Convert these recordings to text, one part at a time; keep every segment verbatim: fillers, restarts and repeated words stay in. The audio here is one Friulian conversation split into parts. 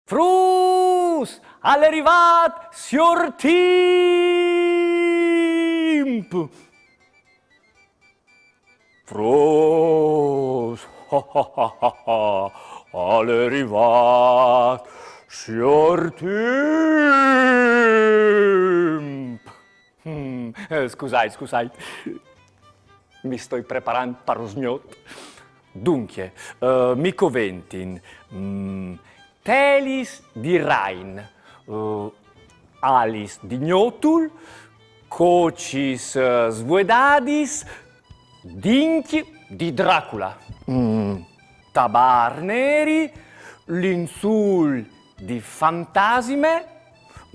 Fruts, al è rivât siôr Timp! Fruts, al è rivât siôr Timp! Mm, eh, scusait, scusait. Mi stoi preparant par usgnot. Duncje, eh, mi coventin, mm, telis di Rain, eh, alis di gnotul, cocis, eh, svuedadis, dincj di Dracula, mm, tabâr neri, linzûl di fantasime,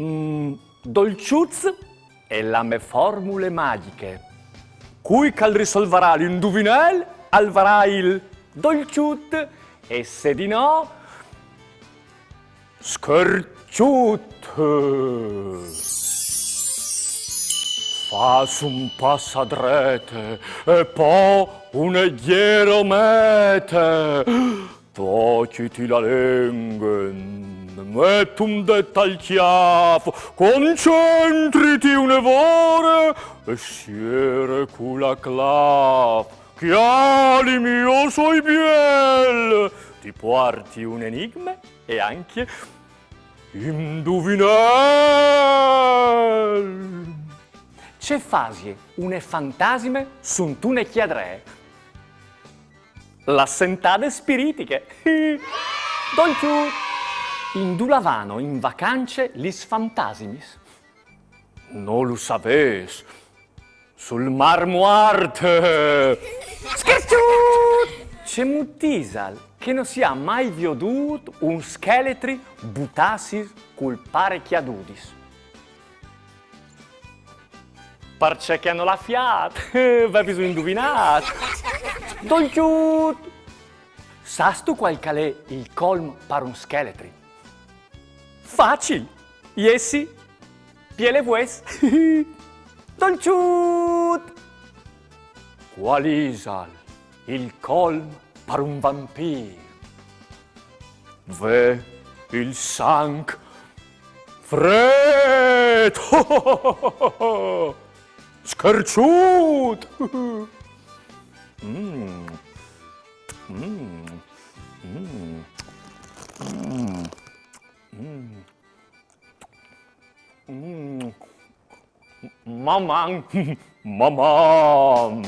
mm, dolçuts e la mê formule magjiche. Cui che al risolvarà l'induvinel al varà il dolçut, e se di no, scherçut. Fâs un pas a drete e po une gjere a mete. Tocjiti la lenghe, met un dêt tal cjâf, concentriti une vore e siere cu la clâf. Cjalimi, jo soi biel! Ti puarti un enigme e ancje induvinel! Ce fasie une fantasime suntune cjadree? La sentade spiritiche. Dolçut! Indulà vano in vacance lis fantasimis? No lu savês. Sul Mâr Muart. Scherçut! Cemût isal che no si à mai viodût un scheletri butâsi cul paracjadudis? Parcè che nol à fiât. Vevis induvinât. Dolçut! Sâstu cuâl che al è il colm par un scheletri? Facil! Jessi pielvues. Dolçut! Cuâl isal il colm par un vampîr? Vê il sanc frêt! Scherçut! Mm. Mm. Mm. Mm. Mm. Mm. Maman! Maman!